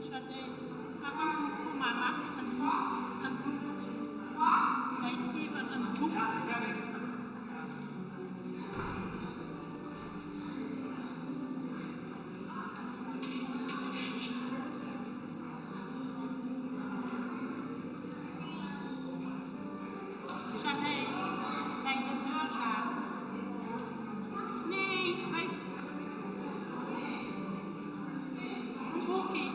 Sade, pak een boek voor mama. Een boek, een boek. Bij Steven, een boek. Sade, bij de deur daar. Nee, bij... Een boekie.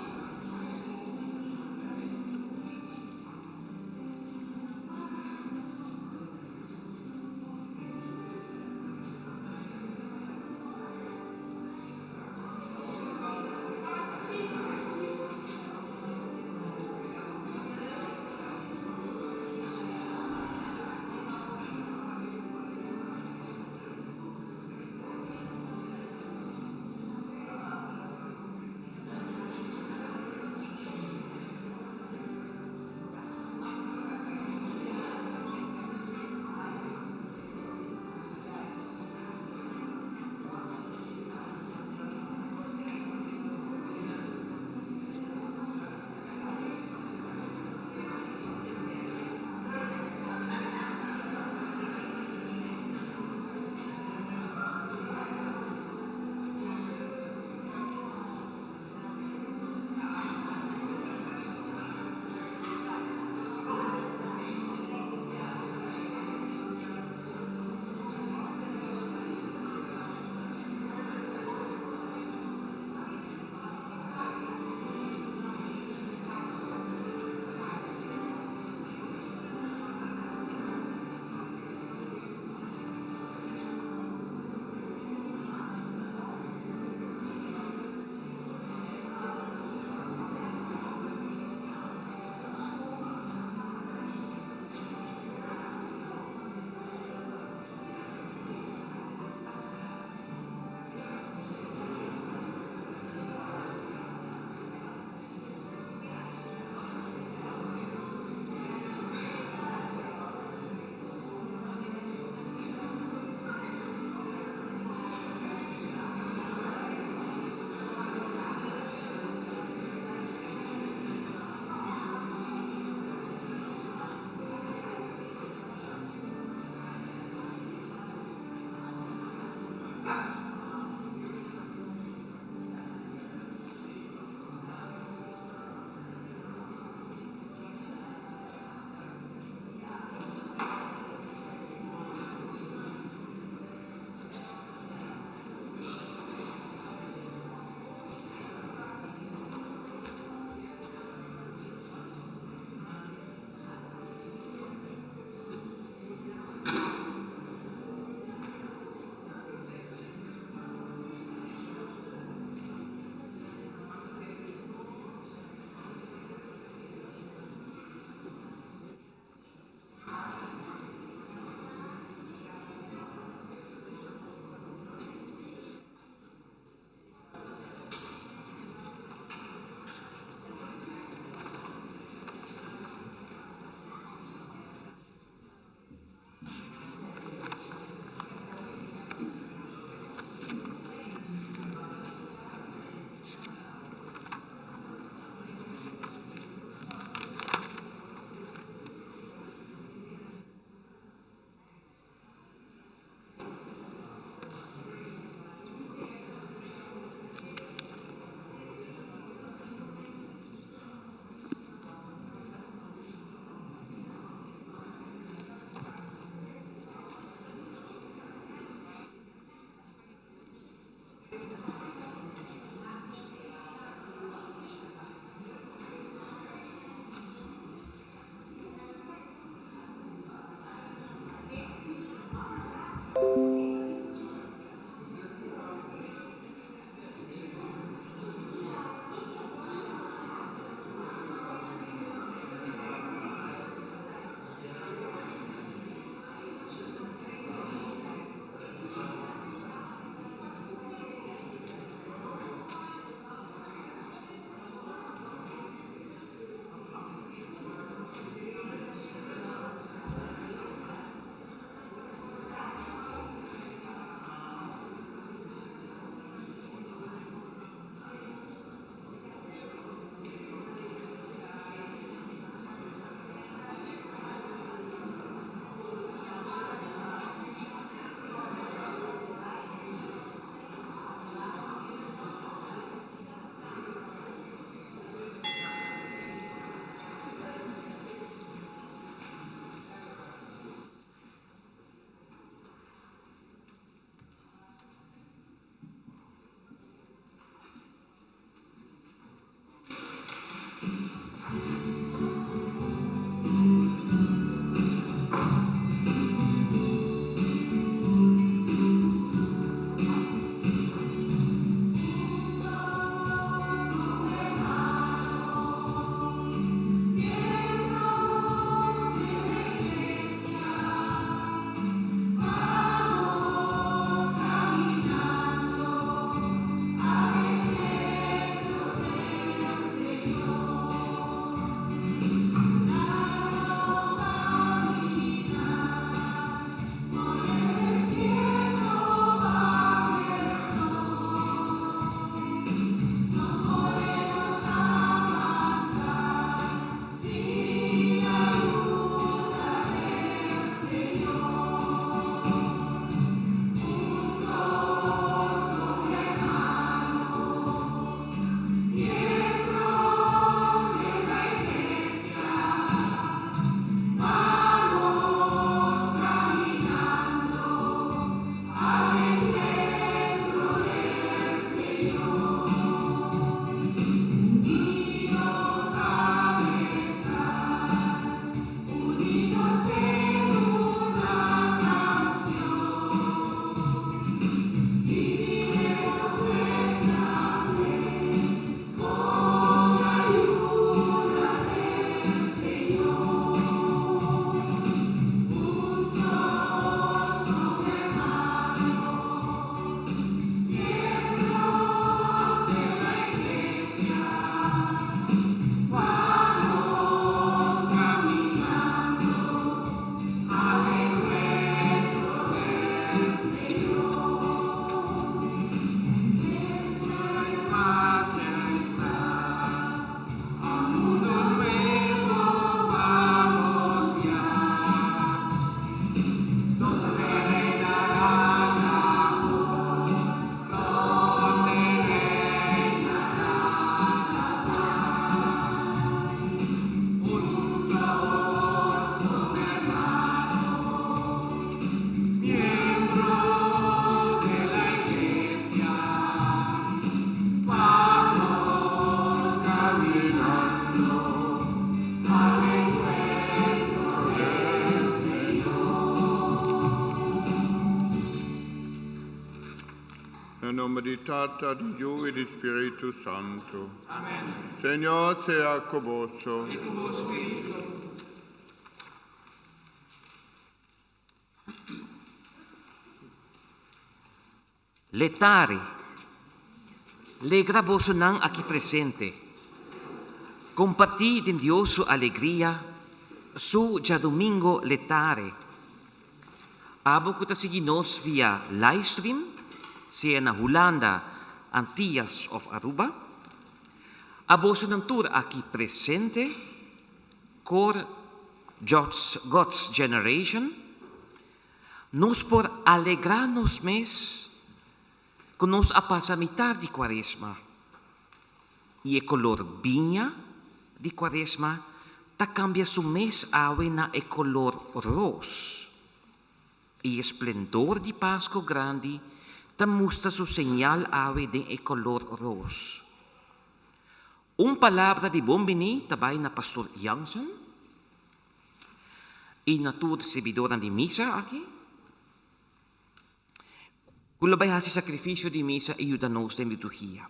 nomber di Tata, di Yu i di Spiritu Santu. Amen. Señor sea ku boso. I ku bo spiritu. Letare. Legra bosonan aki presente. Kompartí den Dios su alegria, su djadumingo letare. Abo ku ta sigui nos via livestream, sea na Hulanda, Antillas òf Aruba, a bosonan tur aki presente, kor God's Generation, Nos por alegrá nos mes ku nos a pasa mitar di kuaresma, i e kolor biña di kuaresma ta kambia su mes awe na e kolor ros, i e splendor di Pasko Grandi ta mustra su señal awe den e kolor ros. Un palabra di bon biní ta bai na Pastor Jansen i na tur sirbidornan di misa aki ku lo bai hasi sakrifisio di misa i yuda nos den liturgia.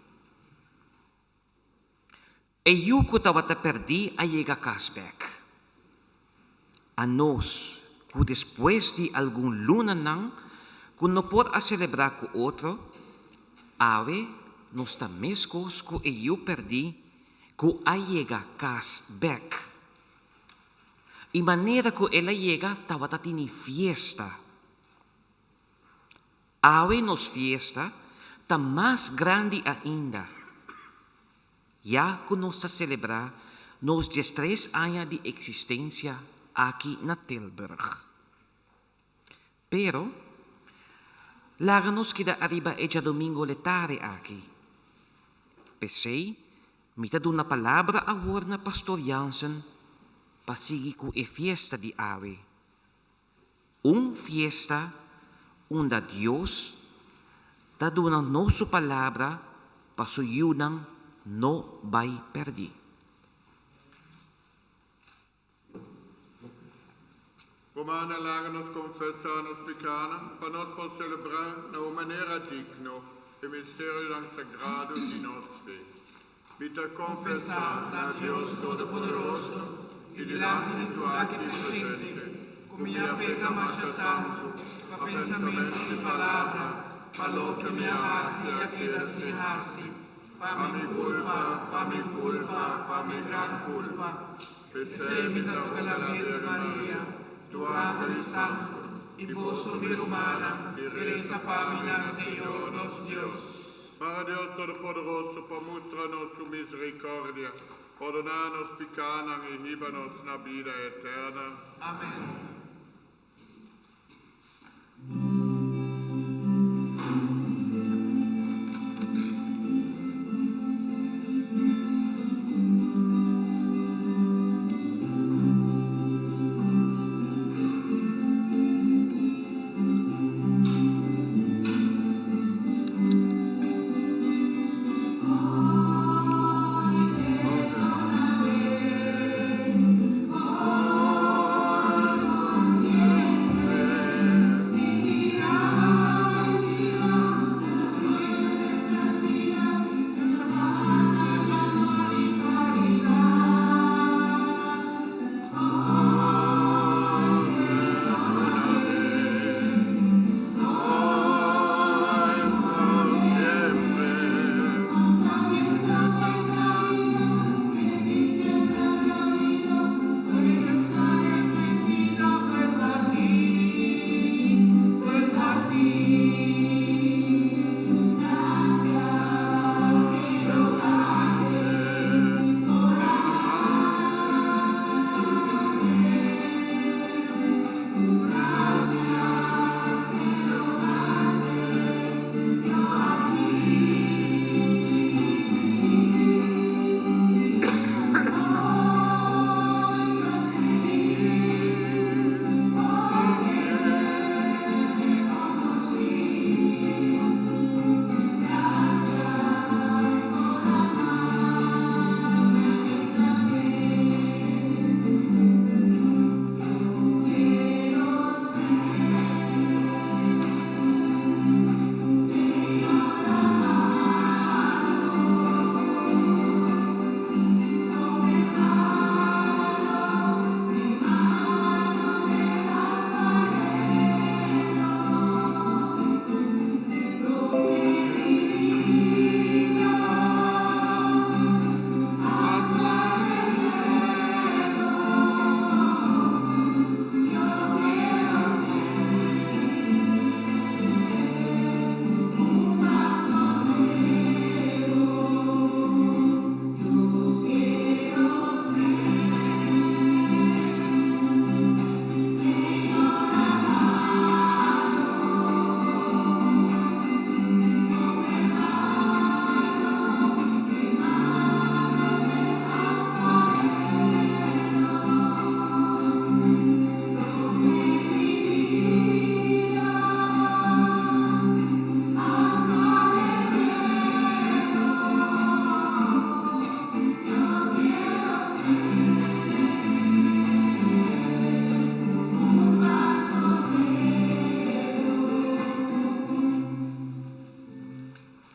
E yu ku tabata pèrdí a yega kas bèk. Anos ku despues di algun lunanan ku no por a selebrá ku otro, awe nos ta meskos ku e yu pèrdí ku a yega kas bèk. I manera ku el a yega tabata tini fiesta. Awe nos fiesta ta mas grandi ainda. Ya ku nos ta selebrá nos diestres aña di eksistensia aki na Tilburg. Pero, laga nos keda ariba e djadumingu letare aki. P'esei, mi ta duna palabra awor na Pastor Jansen pa sigui ku e fiesta di awe. Un fiesta unda Dios ta duna nos su palabra pa su yunan no bai pèrdí. Rumannan, laga nos konfesá nos pikánan pa nos por selebrá na un manera digno e misterionan sagrado di nos fe. Mi ta konfesá na Dios Todopoderoso i dilanti di tur aki presente ku mi a peka masha tantu pa pensamentu i palabra, pa loke mi a hasi i a keda sin hasi, pa mi kulpa, pa mi kulpa, pa mi gran kulpa. P'esei mi ta roga la Birgen Maria, tur angel i santu, i boso mi rumannan, i resa pa mi na Señor nos Dios. Para Dios Todopoderoso pa mustra nos su misericordia, pordoná nos pikánan i hiba nos na bida eterna. Amén.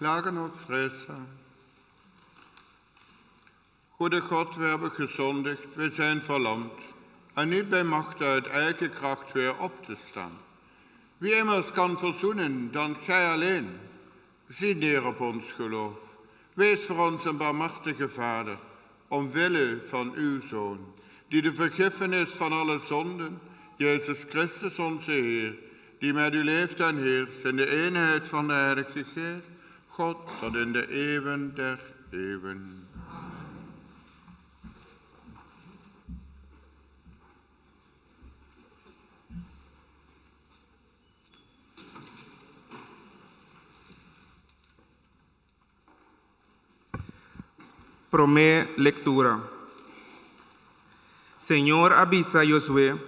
Laga nos resa. Goede God, we hebben gezondigd, we zijn verlamd en niet bij macht uit eigen kracht weer op te staan. Wie immers kan verzoenen dan gij alleen? Zie neer op ons geloof. Wees voor ons een barmhartige Vader, omwille van uw Zoon, die de vergiffenis van alle zonden, Jezus Christus onze Heer, die met u leeft en heerst in de eenheid van de Heilige Geest, God tot in de eeuwen der eeuwen. Promé lektura. Señor a bisa Josué,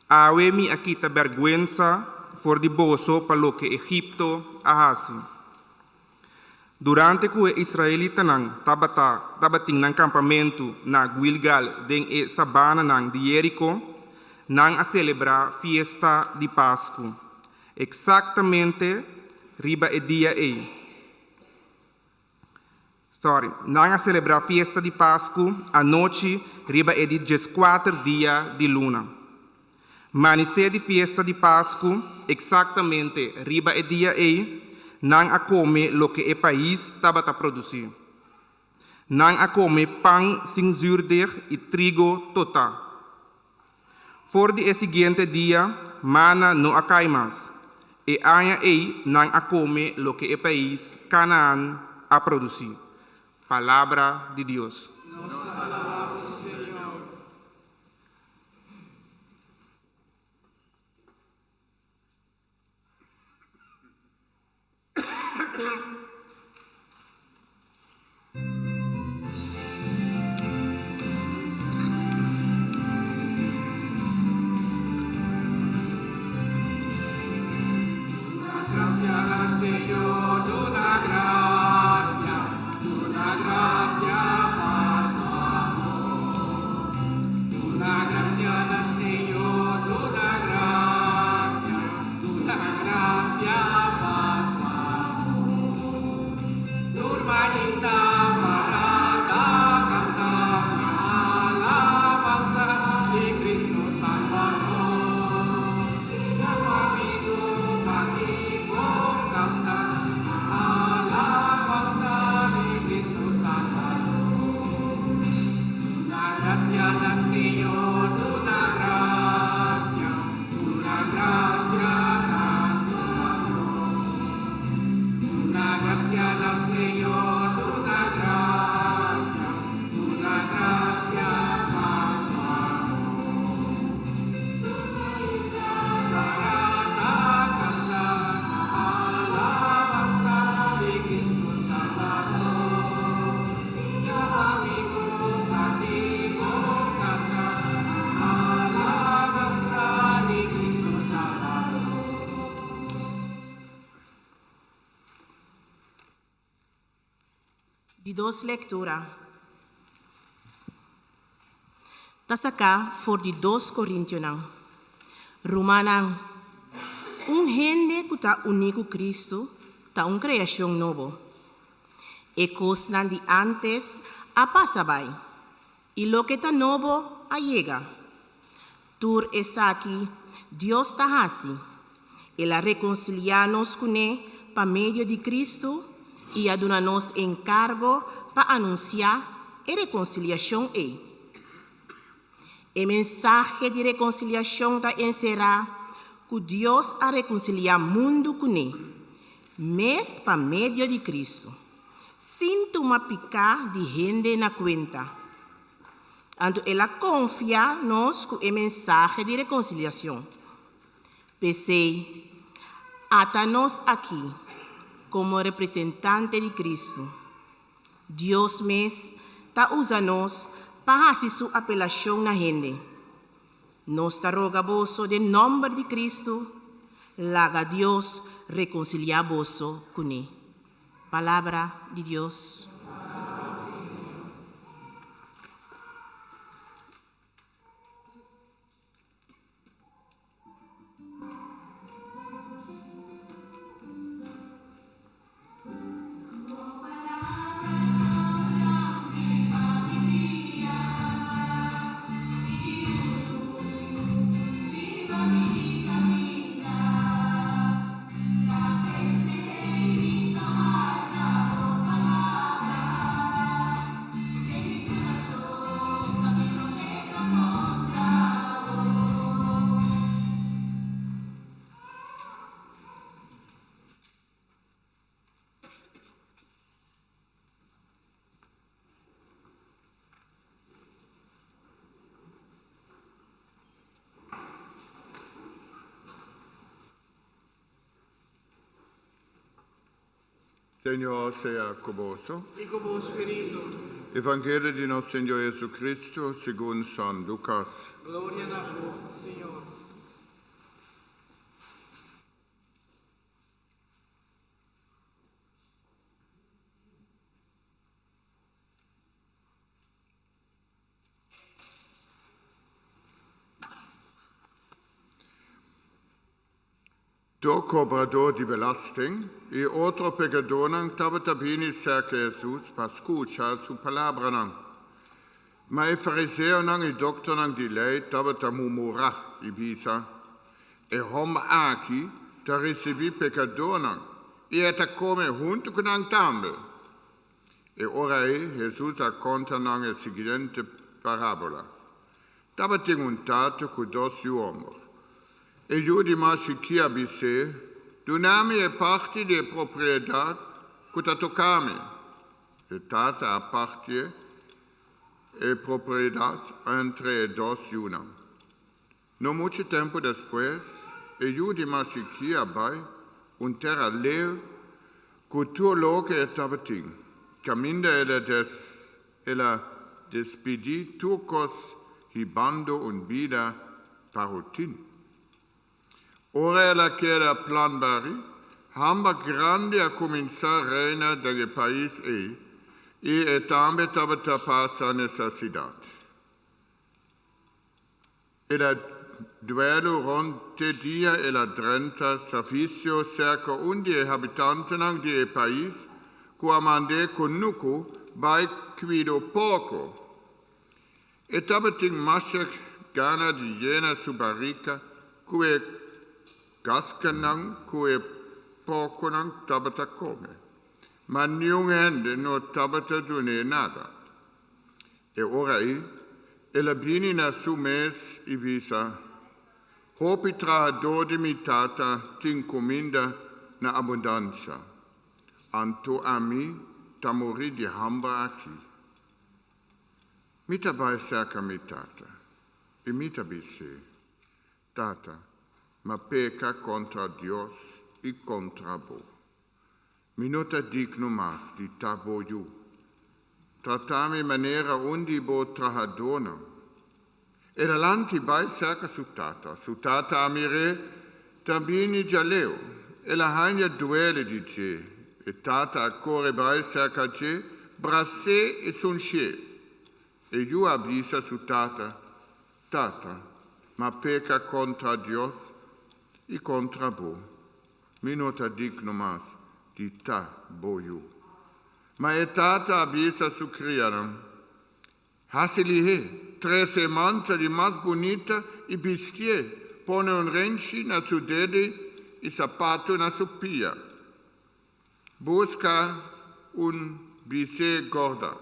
Awe mi a kita bèrgwensa for di boso pa loke Egipto a hasi. Durante ku e israelitanan tabata tabatin nan kampamentu na Guilgal den e sabananan di Jeriko, nan a selebrá Fiesta di Pasku eksaktamente riba e dia ei. Sorry, nan a selebrá Fiesta di Pasku anochi riba e di djeskuater dia di luna. Manisé di Fiesta di Pasku, eksaktamente riba e dia ei, nan a kome loke e pais tabata produsí. Nan a kome pan sin zürdeg i trigo totá. For di e siguiente dia, mana no a kai mas. E aña ei nan a kome loke e pais Kanaan a produsí. Palabra di Dios. Nos ta alabá bo, Señor. Di dos lektura. Ta saká for di dos Korintionan. Rumannan, un hende ku ta uní ku Kristu ta un kreashon nobo. E kosnan di ántes a pasa bai, i loke ta nobo a yega. Tur esaki Dios ta hasi. El a rekonsiliá nos kuné pa medio di Kristu i a duna nos enkargo pa anunsiá e rekonsiliashon ei. E mensahe di rekonsiliashon ta enserá ku Dios a rekonsiliá mundu kuné mes pa medio di Kristu, sin tuma piká di hende na kuenta. Anto el a konfia nos ku e mensahe di rekonsiliashon. P'esei, ata nos aki komo representante di Kristu. Dios mes ta usa nos pa hasi su apelashon na hende. Nos ta roga boso den nòmber di Kristu, laga Dios rekonsiliá boso kuné. Palabra di Dios. Señor sea ku boso. I ku bo spiritu. Evangelio di nos Señor Jesucristo segun San Lucas. Gloria na bo, Señor. Tur kobradó di belasting i otro pekadónan tabata bini serka Hesus pa skucha su palabranan. Ma e fariseonan i dòktornan di lei tabata murmurá i bisa, E hòmber aki ta risibí pekadónan i e ta kome huntu ku nan tambe. E ora ei Hesus a konta nan e siguiente parábola, Tabatin un tata ku dos yu hòmber. E yu di mas chikí a bis'é, Duna mi e parti di e propriedat ku ta toka mi. E tata a partié e propriedat entre e dos yunan. No muchu tempu despues, e yu di mas chikí a bai un tera leu ku tur loke e tabatin, kaminda el a el a despidí tur kos hibando un bida parotin. Ora el a keda plan barí, hamber grandi a kuminsá reina den e pais ei i e tambe tabata pasa nesesidat. El a duelu rond te dia el a drenta servisio serka un di e habitantenan di e pais ku a mand'é kunuku bai kuido porko. E tabatin masha gana di yena su barika ku e kaskanan ku e porkonan tabata kome, ma niun hende no tabata dun'é nada. E ora ei, el a bini na su mes i bisa, Hopi trahadó di mi tata tin kuminda na abundansha, anto ami ta muri di hamber aki. Mi ta bai serka mi tata, i mi ta bis'é, Tata, m'a peka kontra Dios i kontra bo. Mi no ta digno mas di ta bo yu. Trata mi manera un di bo trahadónan. El a lanti bai serka su tata. Su tata a mir'é ta bini djaleu. El a haña duele di dje. E tata a kore bai serka dje, bras'é i sunshié. E yu a bisa su tata, Tata, m'a peka kontra Dios i kontra bo. Mi no ta digno mas di ta bo yu. Ma e tata a bisa su krianan, Hasi lihé, trese e manta di mas bunita i bistié, pone un renchi na su dede i sapatu na su pia. Buska un bisé gorda.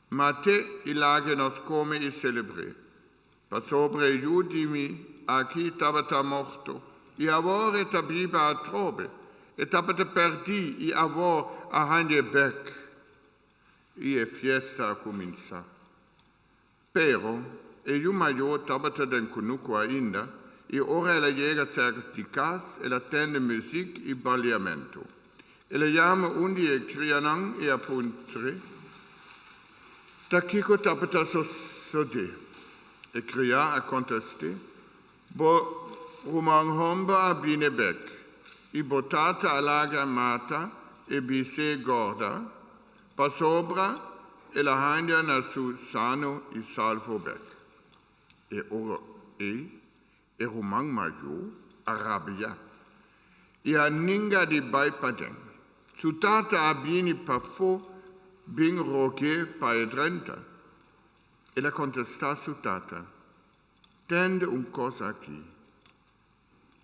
Mat'é i lag'é nos kome i selebr'é. Pasobra e yu di mi aki tabata morto, i awor e ta biba atrobe, e tabata pèrdí i awor a hañ'é bèk. I e fiesta a kuminsá. Pero, e yu mayó tabata den kunuku ainda, i ora el a yega serka di kas, el a tende muzik i baliamentu. El a yama un di e krianan i a puntr'é ta kiko tabata sosodé. E kriá a kontest'é, Bo ruman hòmber a bini bèk, i bo tata a laga mata e bis'é gòrda, pasobra el a haña na su sano i salvo bèk. E ora ei e ruman mayó a rabia i a ninga di bai paden. Su tata a bini pafó bin rog'é pa e drenta. El a kontestá su tata, Tende un kos aki,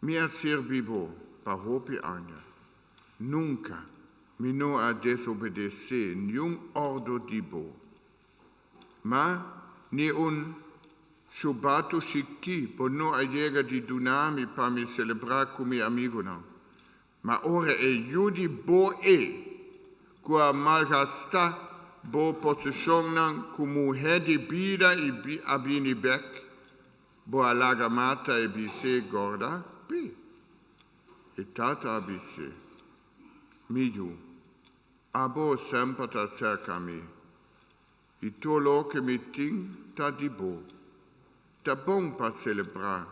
Mi a sirbi bo pa hopi aña. Nunka mi no a desobedesé niun òrdu di bo. Ma ni un shubatu chikí bo no a yega di duna mi pa mi selebrá ku mi amigunan. Ma ora e yu di bo e, ku a malgastá bo poseshonnan ku muhé di bida i a bini bèk, Bo a laga mata e bisé gorda? Pi. E tata a bisé. Mi yu, abo semper ta serka mi, i tur loke mi tin ta di bo. Ta bon pa selebrá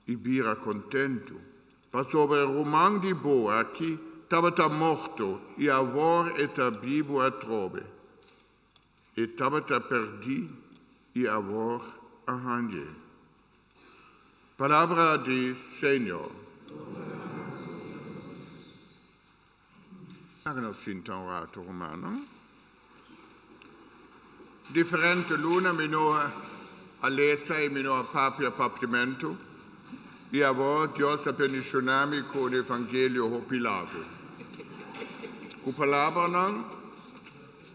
i bira kontentu, pasobra e ruman di bo aki tabata morto i awor e ta bibu atrobe. E tabata pèrdí i awor a hañ'é. Palabra di Señor. Laga nos sinta un ratu, rumannan. Diferente luna mi no a lesa i mi no a papia papiamentu, i awor Dios a bendishoná mi ku un evangelio hopi largu. Ku palabranan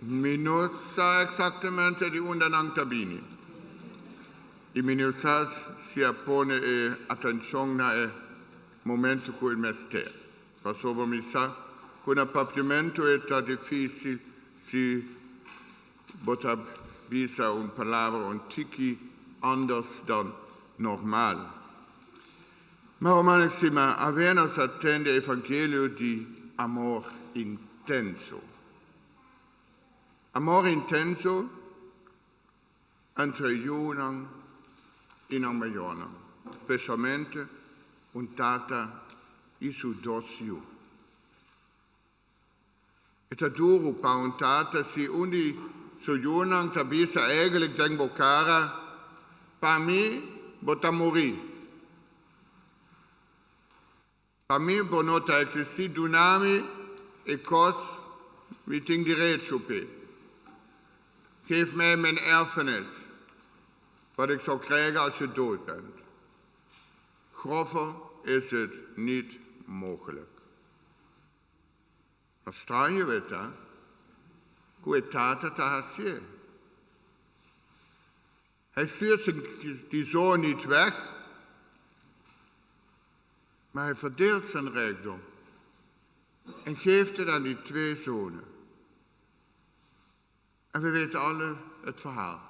mi no sa eksaktamente di unda nan ta bini, i mi no sa si a pone e atenshon na e momento ku e mester. Pasobra mi sa ku na papiamentu e ta difísil si bo ta bisa un palabra un tiki anders dan normal. Ma rumannan stimá, awe nos a tende evangelio di amor intenso. Amor intenso entre yunan i nan mayornan, spesialmente un tata i su dos yu. E ta duru pa un tata si un di su yunan ta bisa eigenlijk den bo kara, Pa mi bo ta muri. Pa mi bo no ta eksistí, duna mi e kos mi tin derecho p'e. Geef mij mijn erfenis, wat ik zou krijgen als je dood bent. Grover is het niet mogelijk. Ma straño e ta ku e tata ta hasié. Hij stuurt zijn, die zoon niet weg, maar hij verdeelt zijn rijkdom en geeft het aan die twee zonen. En we weten alle het verhaal.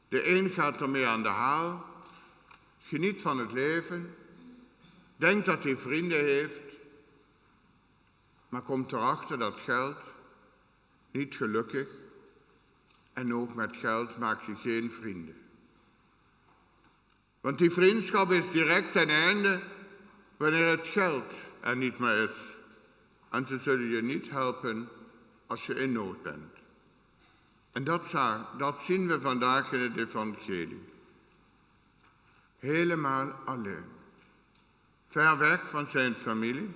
De een gaat ermee aan de haal, geniet van het leven, denkt dat hij vrienden heeft, maar komt erachter dat geld niet gelukkig en ook met geld maak je geen vrienden. Want die vriendschap is direct ten einde wanneer het geld er niet meer is. En ze zullen je niet helpen als je in nood bent. En dat, dat zien we vandaag in het evangelie. Helemaal alleen. Ver weg van zijn familie,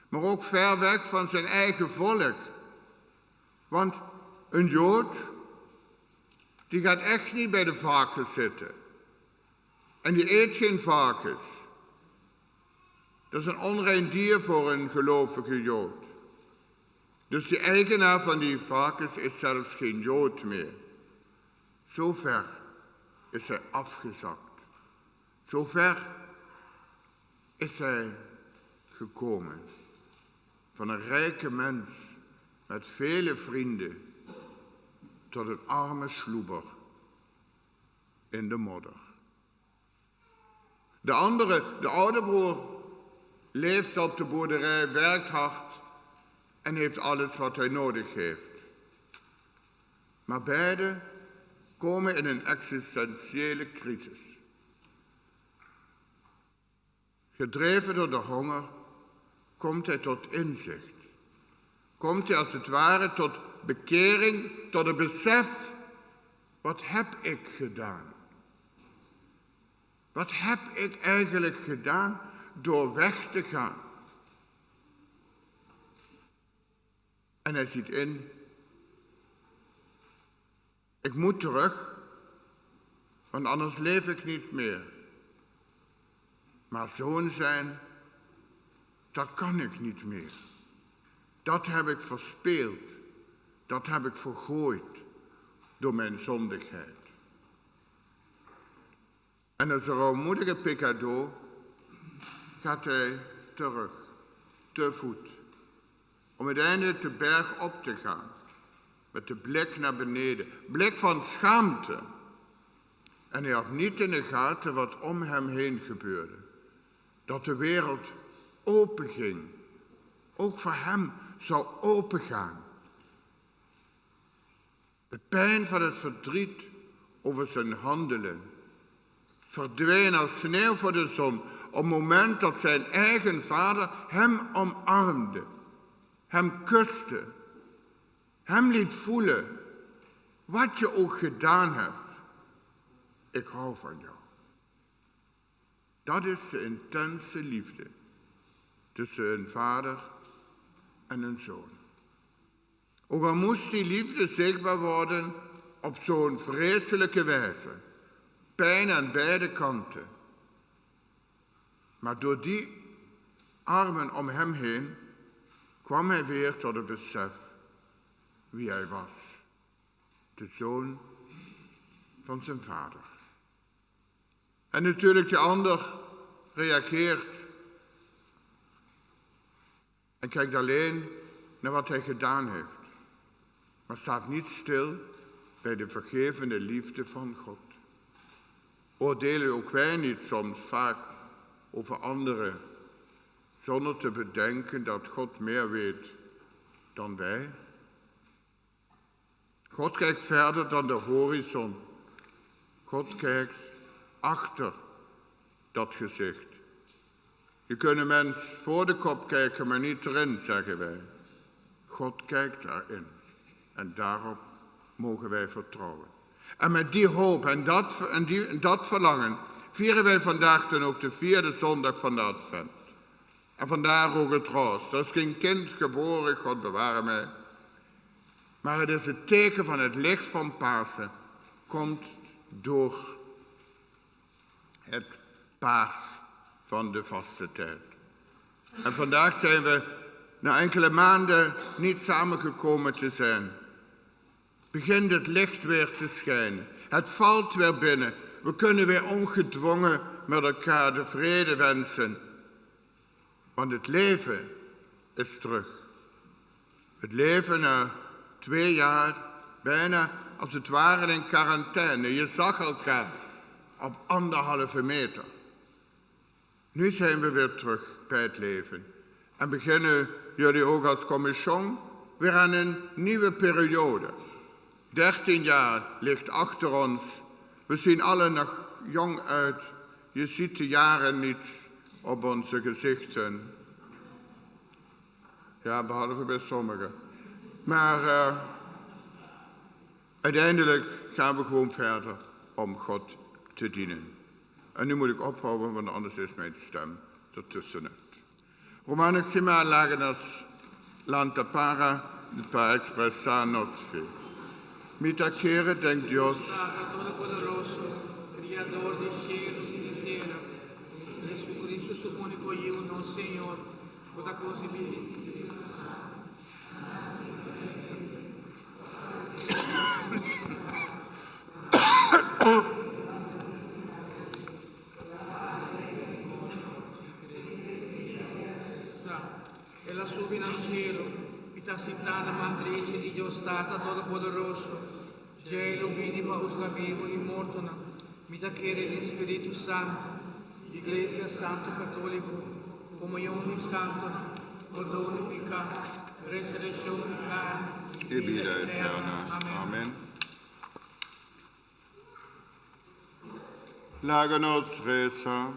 maar ook ver weg van zijn eigen volk. Want een Jood, die gaat echt niet bij de varkens zitten. En die eet geen varkens. Dat is een onrein dier voor een gelovige Jood. Dus die eigenaar van die varkens is zelfs geen Jood meer. Zo ver is hij afgezakt. Zo ver is hij gekomen. Van een rijke mens met vele vrienden tot een arme sloeber in de modder. De andere, de oude broer, leeft op de boerderij, werkt hard en heeft alles wat hij nodig heeft. Maar beide komen in een existentiële crisis. Gedreven door de honger komt hij tot inzicht. Komt hij als het ware tot bekering, tot het besef, wat heb ik gedaan? Wat heb ik eigenlijk gedaan door weg te gaan? En hij ziet in, ik moet terug, want anders leef ik niet meer. Maar zoon zijn, dat kan ik niet meer. Dat heb ik verspeeld. Dat heb ik vergooid door mijn zondigheid. En als een rouwmoedige picado gaat hij terug, te voet, om uiteindelijk de berg op te gaan, met de blik naar beneden, blik van schaamte. En hij had niet in de gaten wat om hem heen gebeurde. Dat de wereld openging. Ook voor hem zou opengaan. De pijn van het verdriet over zijn handelen verdween als sneeuw voor de zon op het moment dat zijn eigen vader hem omarmde, hem kuste, hem liet voelen wat je ook gedaan hebt. Ik hou van jou. Dat is de intense liefde tussen een vader en een zoon. Ook al moest die liefde zichtbaar worden op zo'n vreselijke wijze. Pijn aan beide kanten. Maar door die armen om hem heen kwam hij weer tot het besef wie hij was. De zoon van zijn vader. En natuurlijk de ander reageert en kijkt alleen naar wat hij gedaan heeft, maar staat niet stil bij de vergevende liefde van God. Oordelen ook wij niet soms vaak over anderen, zonder te bedenken dat God meer weet dan wij? God kijkt verder dan de horizon. God kijkt achter dat gezicht. Je kunt een mens voor de kop kijken, maar niet erin, zeggen wij. God kijkt daarin. En daarop mogen wij vertrouwen. En met die hoop en dat, en die, en dat verlangen vieren wij vandaag dan ook de vierde zondag van de Advent. En vandaar ook het roos. Er is geen kind geboren, God beware mij. Maar het is het teken van het licht van Pasen. Komt door het paars van de vaste tijd. En vandaag zijn we na enkele maanden niet samengekomen te zijn. Begint het licht weer te schijnen. Het valt weer binnen. We kunnen weer ongedwongen met elkaar de vrede wensen. Want het leven is terug. Het leven na twee jaar, bijna als het ware in quarantaine. Je zag elkaar op anderhalve meter. Nu zijn we weer terug bij het leven. En beginnen jullie ook als commission weer aan een nieuwe periode. 13 jaar ligt achter ons. We zien alle nog jong uit. Je ziet de jaren niet op onze gezichten. Ja, behalve bij sommigen. Maar uh, uiteindelijk gaan we gewoon verder om God te dienen. En nu moet ik ophouden, want anders is mijn stem ertussenuit. Rumannan stimá, laga nos lanta para pa ekspresá nos fe. Mi ta kere den Dios. Tata Todopoderoso, Kriador di shelu i di tera, Jesucristo su úniko Yiu, nos Señor, ku ta konsebí di. El a subi na shelu i ta sintá na man drechi di Dios Tata Todopoderoso. Djei lo bini pa husga bibu i mortonan. Mi ta kere den Spiritu Santu, Iglesia Santu Katóliko, komunion di santunan, pordon di piká, resurekshon di karni i bida eterno. Amen. Laga nos resa.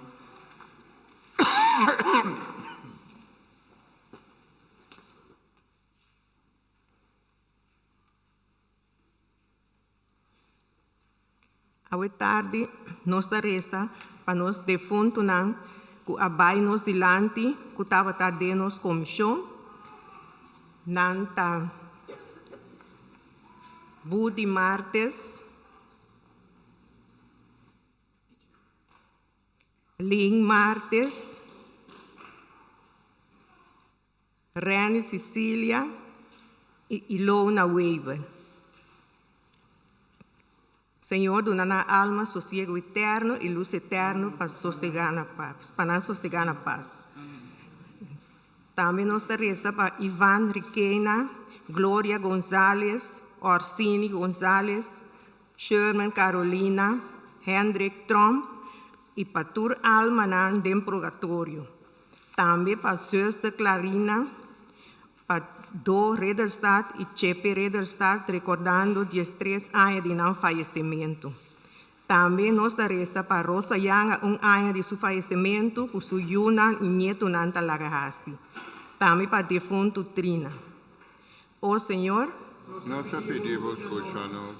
Awe tardi nos ta resa pa nos defuntunan ku a bai nos dilanti ku tabata den nos komishon. Nan ta Budi Martes, Lin Martes, Renny Cicilia i Ilona Wever. Señor duna nan alma sosiego eterno i lus eterno pa sosegá na pas, pa nan sosegá na pas. Tambe nos ta resa pa Ivan Riquena, Gloria Gonzalez, Orsini Gonzalez, Sherman Carolina, Hendrik Tromp i pa tur almanan den purgatorio. Tambe pa Zuster Clarina. Pa Do Ridderstaat i Chepe Ridderstaat rekordando 13 aña di nan fayesimentu. Tambe nos ta resa pa Rosa Janga un aña di su fayesimentu ku su yunan i nietunan ta laga hasi. Tambe pa defuntu Trina. O Señor. Nos ta pidi bo skucha nos.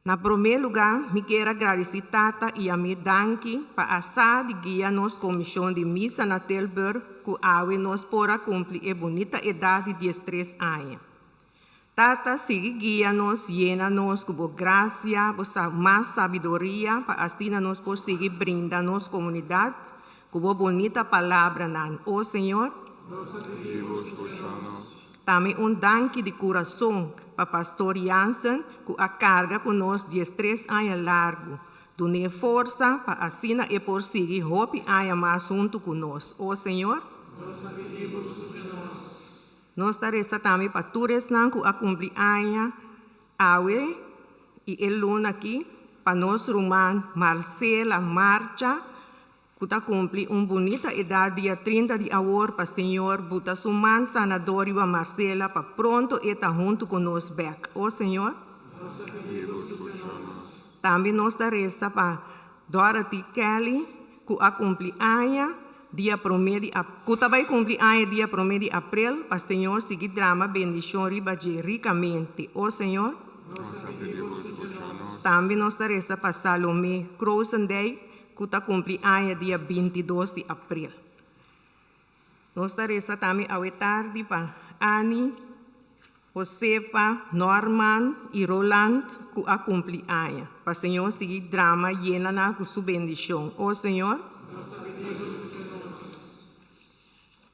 Na promé lugá mi kier a gradisí Tata i Amir danki pa a sa di guia nos komishon di misa na Tilburg ku awe nos por a kumpli e bunita edat di 13 aña. Tata sigui guia nos, yena nos ku bo grasia, bo mas sabiduria pa asina nos por sigui brinda nos komunidat ku bo bunita palabranan. O Señor. Pidi bo skucha nos. Tambe un danki di kurason pa Pastor Jansen ku a karga ku nos 13 aña largu. Dun'é forsa pa asina e por sigui hopi aña mas huntu ku nos. O Señor. Nos ta resa tambe pa tur esnan ku a kumpli aña awe i e luna akí, pa nos ruman Marcela Marcha ku ta kumpli un bunita edat dia 30 di awor, pa Señor buta su man sanador riba Marcela pa pronto e ta huntu ku nos bèk. O Señor. Tambe nos ta resa pa Dorothy Kelly ku a kumpli aña dia promé di ku ta bai kumpli aña dia promé di aprel, pa Señor sigui drama bendishon riba dje rikamente. O Señor. Tambe nos ta resa pa Salomé Krosendijk ku ta kumpli aña dia 22 di aprel. Nos ta resa tambe awe tardi pa Annie, Josefa, Norman i Roland ku a kumpli aña. Pa Señor sigui drama yena nan ku su bendishon. O Señor.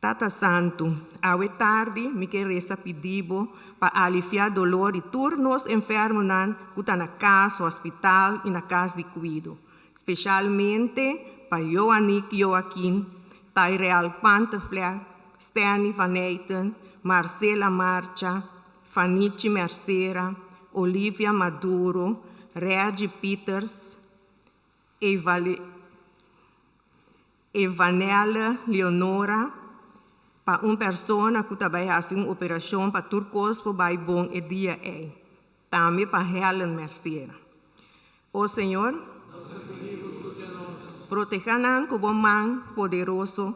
Tata Santu, awe tardi mi ke resa pidi bo pa aliviá dolor di tur nos enfermonan ku ta na kas, hospital i na kas di kuido. Spesialmente pa Joanique Joaquin, Tyrell Panteflek, Stanley van Eyten, Marcela Marcha, Fanichi Mercera, Olivia Maduro, Reggie Peters, Evanelle Leonora, pa un persona ku ta bai hasi un operashon pa tur kos por bai bon e dia ei. Tambe pa Helen Mercera. O Señor, protehá nan ku bo man poderoso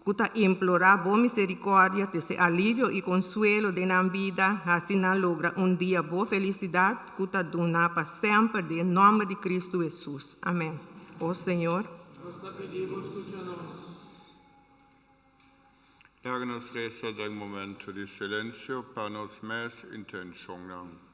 ku ta implorá bo miserikòrdia trese alivio i konsuelo den nan bida, hasi nan logra un dia bo felisidat ku ta duna pa semper den nòmber di Kristu Hesus. Amèn. O Señor. Laga nos resa den momento di silensio pa nos mes intenshonnan.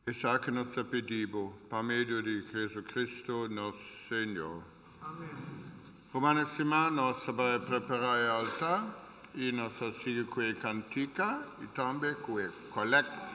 Esaki nos ta pidi bo pa medio di Jesucristo nos Señor. Amèn. Rumannan stimá, nos ta bai prepará e altar i nos ta sigui ku e kantika i tambe ku e kolèkt.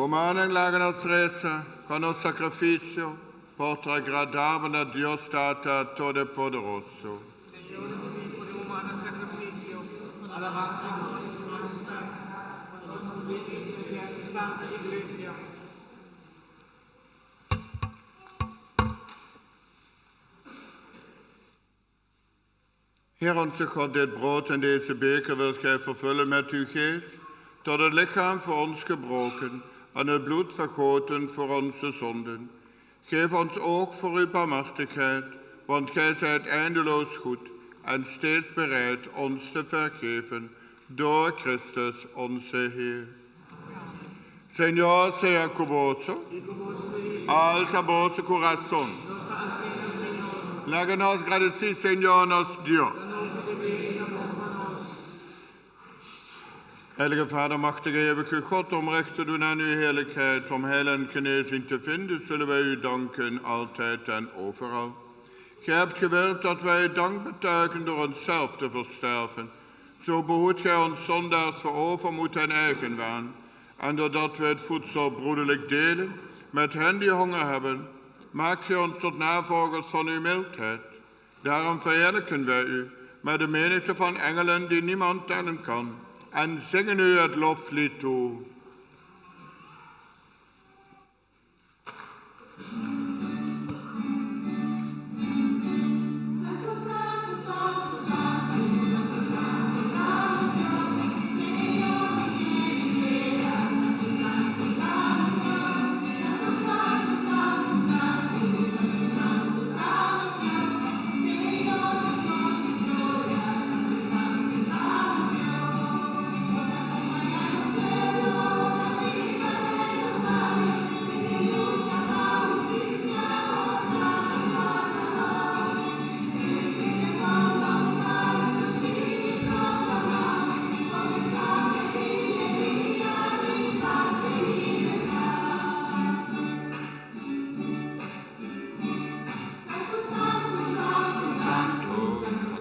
Rumannan, laga nos resa pa nos sakrifisio por ta agradabel na Dios Tata Todopoderoso. Señor, risibí for di bo man sakrifisio, alabansa i gloria di su mahestat, pa nos probecho i henter su santa Iglesia. Heer onze God, dit brood en deze beker wilt gij vervullen met uw geest, tot het lichaam voor ons gebroken en het bloed vergoten voor onze zonden. Geef ons oog voor uw barmhartigheid, want gij zijt eindeloos goed en steeds bereid ons te vergeven, door Christus onze Heer. Señor sea ku boso. Alsa boso kurason. Laga nos gradisí Señor nos Dios. Heilige Vader, machtige, eeuwige God, om recht te doen aan uw heerlijkheid, om heil en genezing te vinden, zullen wij u danken altijd en overal. Gij hebt gewild dat wij u dank betuigen door onszelf te versterven. Zo behoedt gij ons zondaars voor overmoed en eigenwaan. En doordat wij het voedsel broederlijk delen met hen die honger hebben, maakt gij ons tot navolgers van uw mildheid. Daarom verheerlijken wij u met de menigte van engelen die niemand tellen kan, en zingen u het loflied toe. Santo, Santo,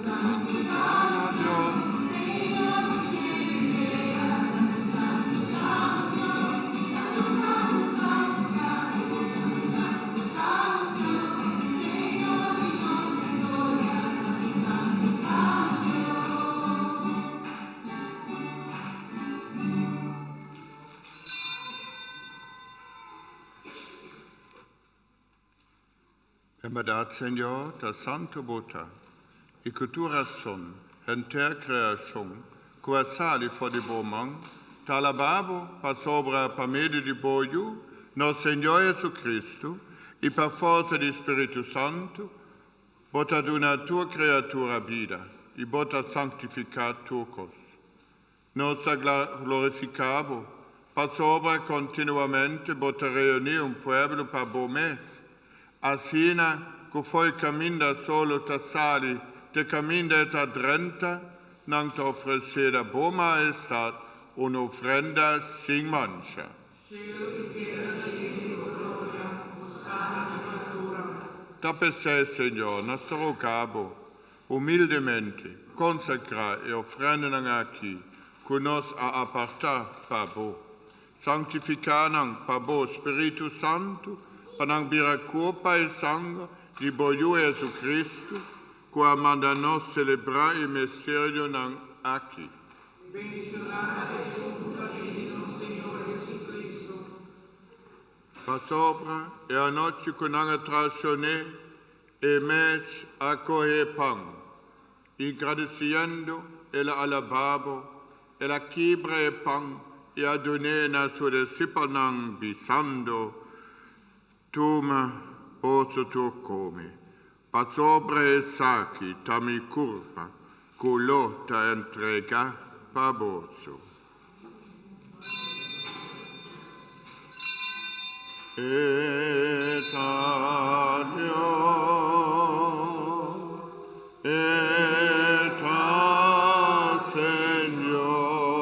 Santo Dios. En bèrdat, Señor, ta santu Bo ta, i ku tur rason, henter kreashon, ku a sali for di bo man, ta alabá Bo, pasobra pa medio di bo Yu, nos Señor Jesu-Kristu, i pa forsa di Spiritu Santu, Bo ta duna tur kreatura bida, i Bo ta sanktifiká tur kos. Nos ta glorifiká Bo, pasobra kontinuamente Bo ta reuní un pueblo pa Bo mes, asina ku fo'i kaminda solo ta sali te kaminda e ta drenta, nan ta ofresé na Bo Mahestat un ofrenda sin mancha. Ta p'esei, Señor, nos ta roga Bo, humildemente, konsagrá e ofrendanan aki ku nos a apartá pa Bo. Sanktifiká nan pa Bo Spiritu Santu, pa nan bira kurpa i sanger di Bo Yu Jesucristo, ku a manda nos selebrá e misterionan aki. Bendishoná ta esun ku ta bini nos Señor Jesucristo. Pasobra e anochi ku nan a traishon'é, e mes a kohe e pan, i gradisiendo el a alabá bo, el a kibra e pan i a dun'é na su disipelnan, bisando, Tuma, boso tur kome, pasobra esaki ta mi kurpa ku lo ta entregá pa boso. E ta Dios, e ta Señor.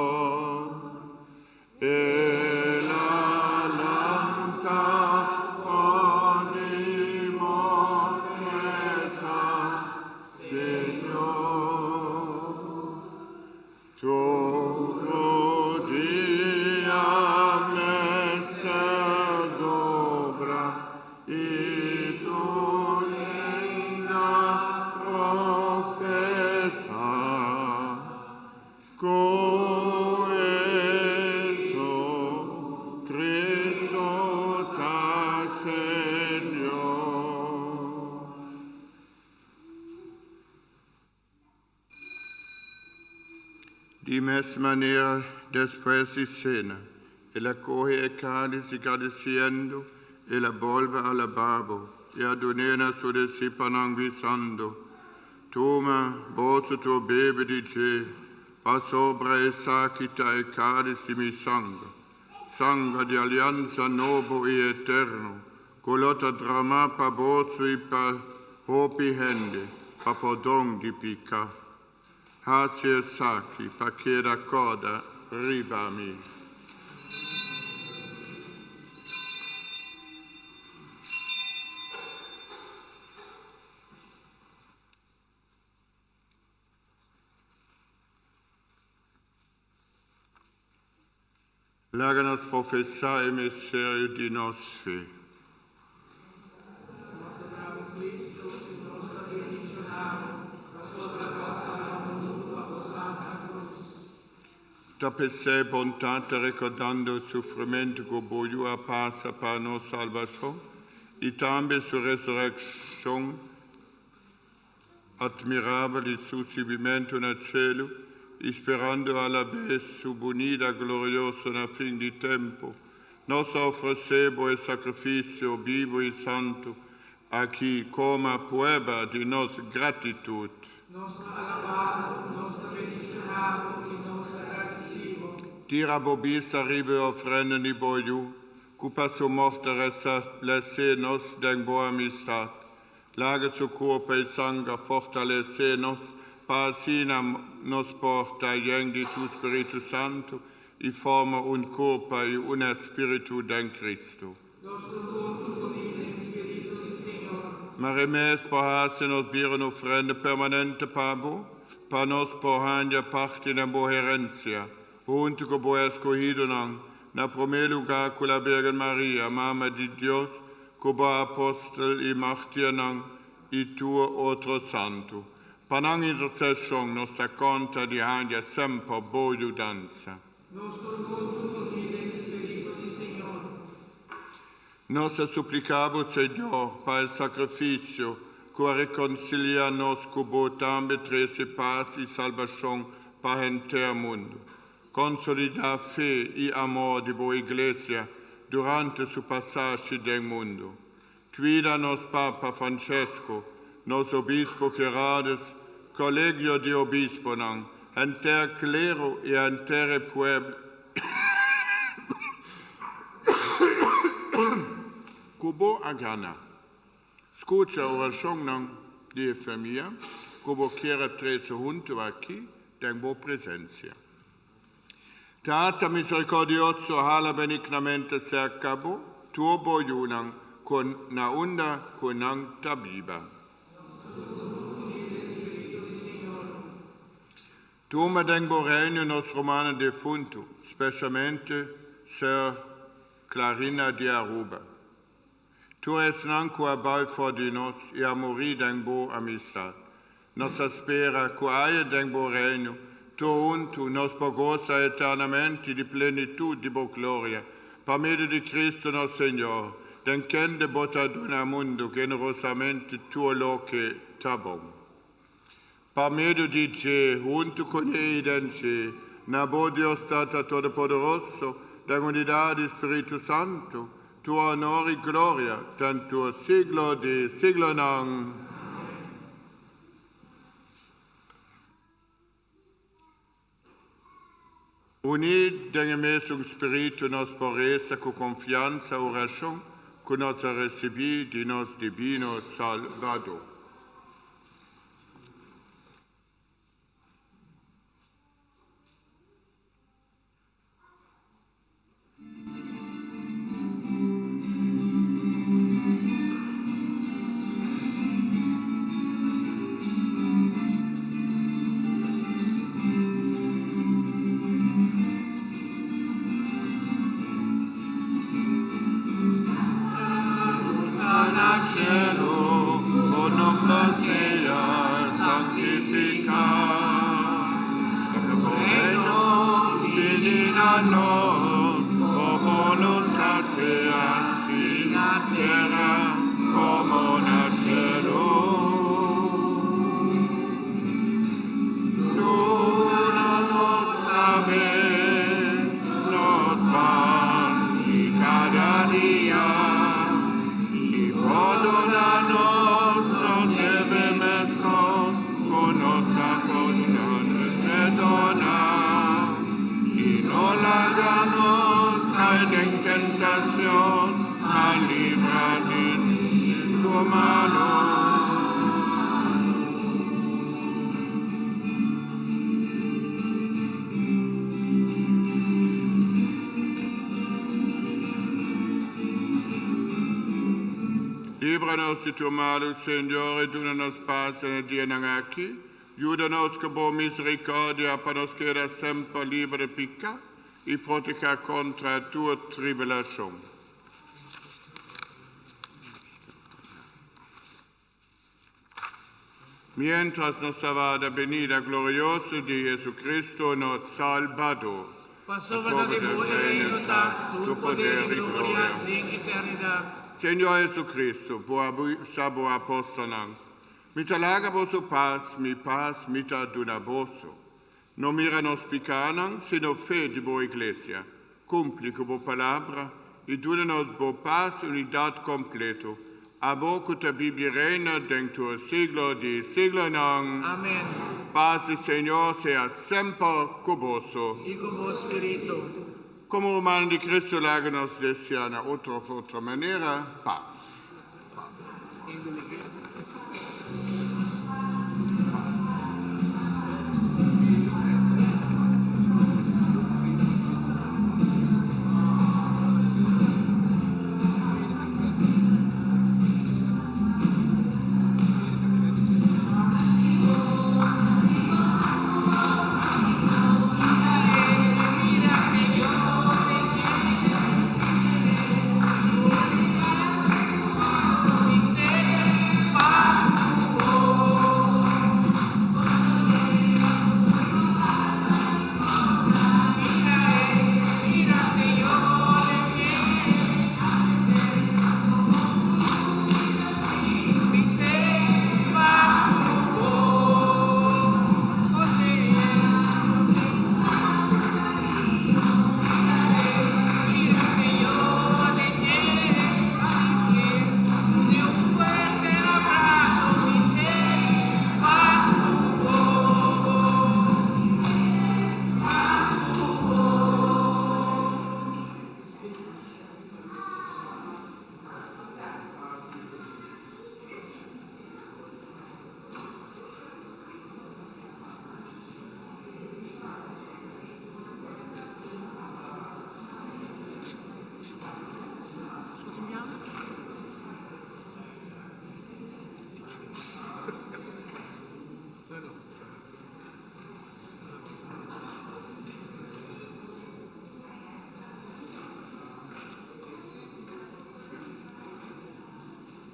El a lanta for di morto, e ta Señor. Tur dia mester. I tur lenga profesá ku Jesucristo ta Señor. Di mes manera, despues di sena, el a kohe e kális i gradisiendo, el a bolbe alabá bo i a dun'é na su disipelnan, bisando, Tuma, boso tur bebe di dje, pasobra esaki ta e kális di mi sanger, sanger di aliansa nobo i eterno, ku lo ta dramá pa boso i pa hopi hende pa pordon di piká. Hasi esaki pa keda kòrda riba mi. Laga nos profesá e misterio di nos fe. Ta p'esei bon Tata, rekordando e sufrimentu ku bo Yu a pasa pa nos salbashon i tambe su resurekshon admirabel i su subimentu na cielu, i sperando alabes su bunida glorioso na fin di tempu, nos ta ofresé bo e sakrifisio bibu i santu aki koma prueba di nos gratitut. Nos ta alabá bo, nos ta bendishoná bo i nos ta gradisí bo. Tira bo bista riba e ofrenda di bo Yu, ku pa su morto restablesé nos den bo amistat. Laga su kurpa i sanger fortalesé nos, pa asina nos por ta yen di su Spiritu Santu i forma un kurpa i un espiritu den Kristu. Nos tur huntu uní den Spiritu di Señor. Mare mes por hasi nos bira un ofrenda permanente pa bo, pa nos por haña parti den bo herensia, huntu ku bo eskohidonan, na promé lugá ku la Birgen Maria, Mama di Dios, ku bo apostel i martirnan i tur otro santu. Pa nan interseshon nos ta konta di haña semper bo yudansa. Nos tur huntu uní den Spiritu di Señor. Nos ta supliká bo, Señor, pa e sakrifisio ku a rekonsiliá nos ku bo tambe trese pas i salbashon pa henter mundu. Konsolidá fe i amor di bo Iglesia durante su pasashi den mundu. Kuida nos Papa Francesco, nos Obispo Gerardus, Kolegio di Obisponan, henter klero i henter e pueblo ku bo a gana. Skucha orashonnan di e famia ku bo kier a trese huntu aki den bo presensia. Tata miserikordioso, hala benignamente serka bo tur bo yunan ku na unda ku nan ta biba. Tuma den bo reino nos rumannan defuntu, spesialmente Sir Clarina di Aruba. Tur esnan ku a bai for di nos i a muri den bo amistat. Nos ta spera ku aya den bo Reino, tur huntu nos por gosa eternamente di plenitut di bo gloria, pa medio di Cristo nos Señor, den kende bo ta duna mundu generosamente tur loke ta bon. Pa medio di dje, huntu kuné i den dje, na bo Dios Tata Todopoderoso, den unidat di Spiritu Santu, tur honor i gloria den tur siglo di siglonan. Uní den e mesun spiritu nos por resa ku konfiansa orashon ku nos a risibí di nos Dibino Salbador. na cielo, bo nomber sea santificá. Bo reino bini na nos, bo boluntad sea hací na tera como na cielo. Duna nos awe nos pan di cada dia y pordona nos nos debe mescos cu nos ta pordona y no laga nos cay den tentacion, ma libra nos di malo. Líbranos de tu mal, Señor, y dúnanos paz en el día aquí. Ayúdanos con tu misericordia para nos quedar siempre libre de picar y proteger contra tu tribulación. Mientras nos aguarda venida gloriosa de Jesucristo, nos Salvador. Pasobra ta di bo e reino ta, tur poder y gloria den eternidad. Señor Jesucristo, bo a bisa bo apostelnan. Mi ta laga boso paz, mi paz mi ta duna boso. No mira nos picanan, sino fe di bo iglesia. Cumpli cu bo palabra y duna nos bo paz y unidad completo. Abo cu ta biba y reina den tur siglo di siglonan. Amen. Paz di Señor sea semper cu boso. Y cu bo spirito. Como ruman di Cristo, laga nos desea na otro di otro manera, paz. Mira, Señor, paz cu bo. Mira, mira, Señor, Dice, paz cu bo. Mira, Señor, te de un fuerte abrazo, dice, paz cu bo. Paz cu bo.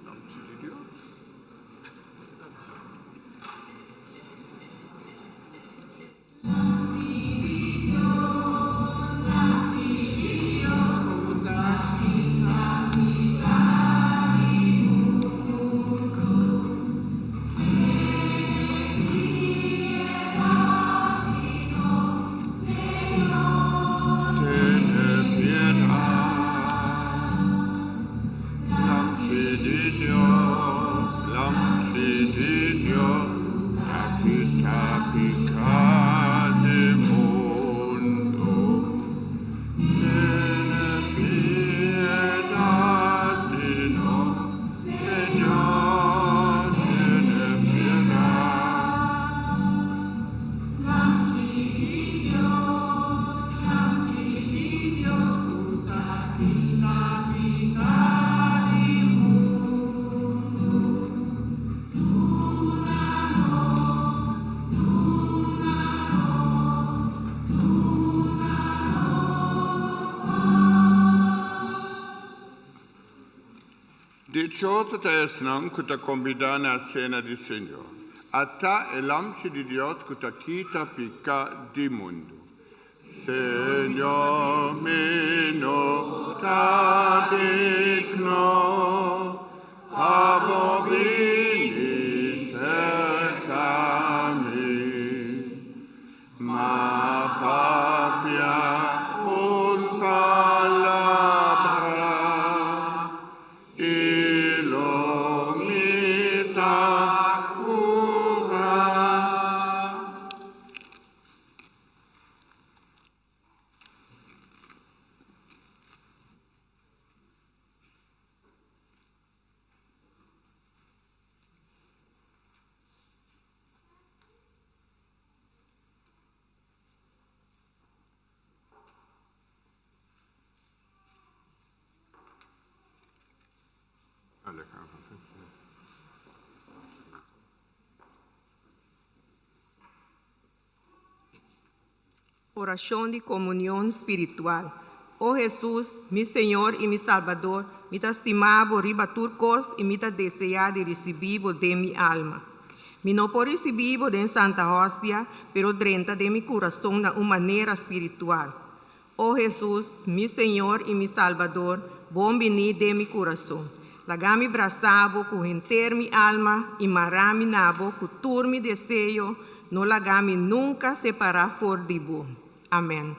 Nomber di Dios. Escuta. Dichoso ta esnan ku ta kombidá na Sena di Señor. Ata e Lamchi di Dios ku ta kita piká di mundu. Señor, mi no ta digno pa bo bini serka mi. Ma papia un palabra i lo mi ta kurá. Orashon di komunion spiritual. O Hesus, mi Señor i mi Salbador, mi ta stima bo riba tur kos i mi ta deseá di risibí bo den mi alma. Mi no por risibí bo den Santa Hostia, pero drenta den mi kurason na un manera spiritual. O Hesus, mi Señor i mi Salbador, bon biní den mi kurason. Laga mi brasa bo ku henter mi alma i mara mi na bo ku tur mi deseo, no laga mi nunka separá for di bo. Amèn.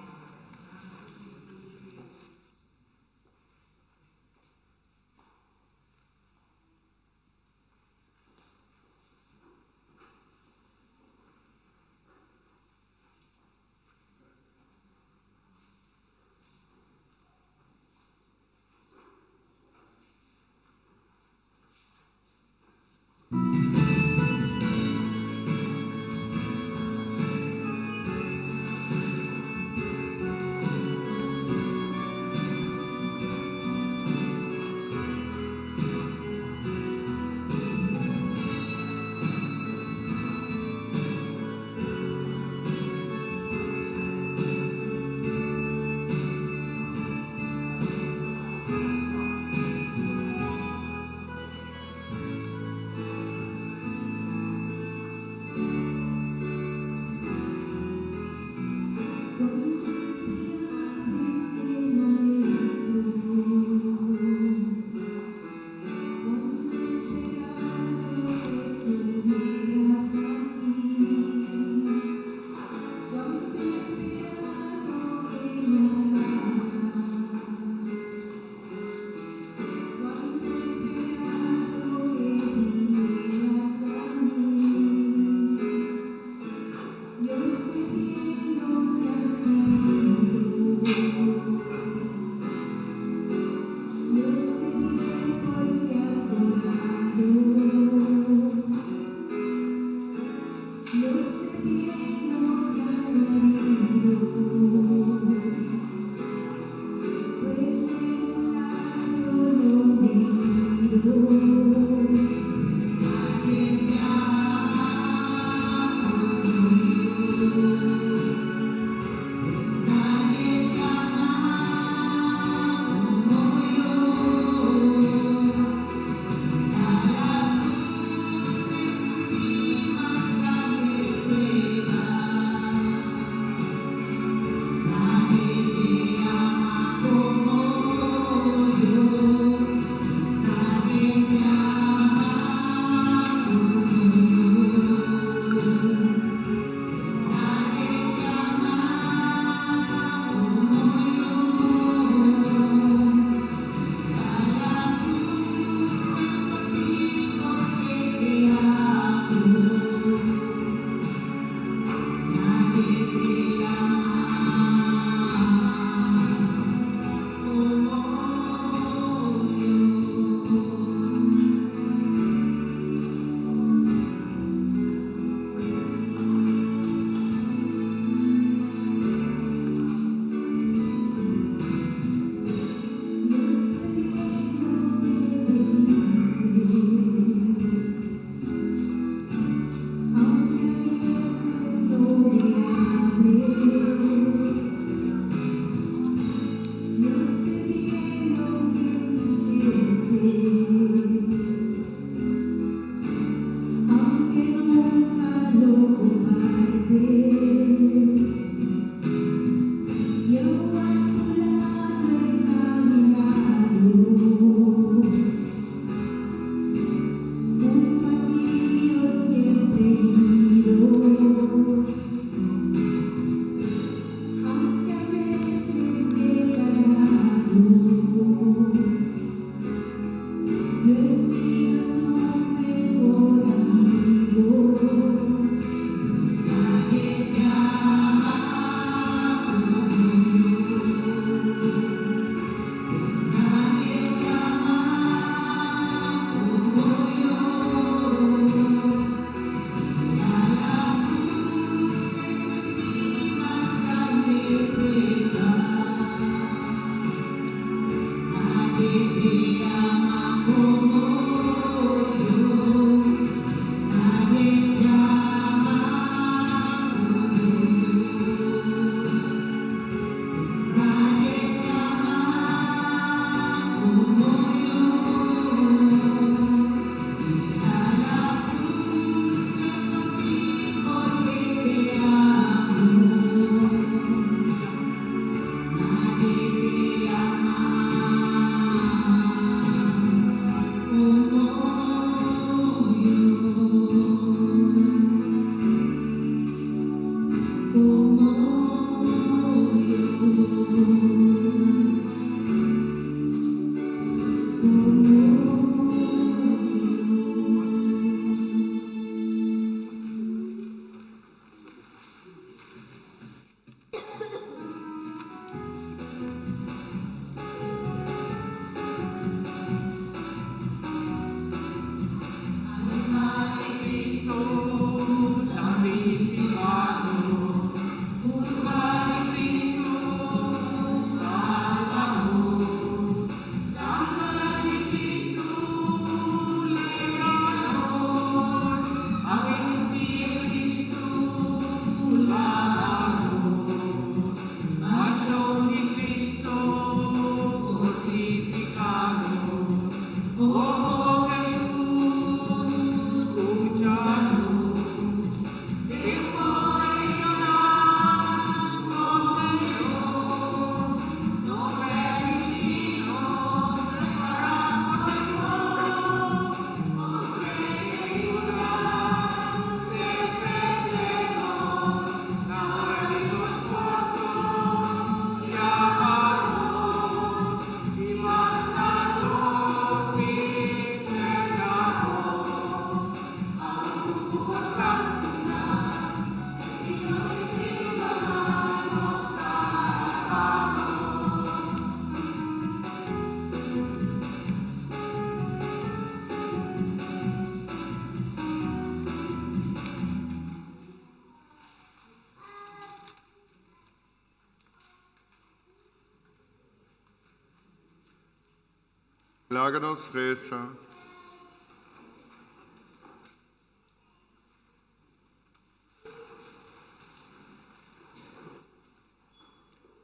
Laga nos resa.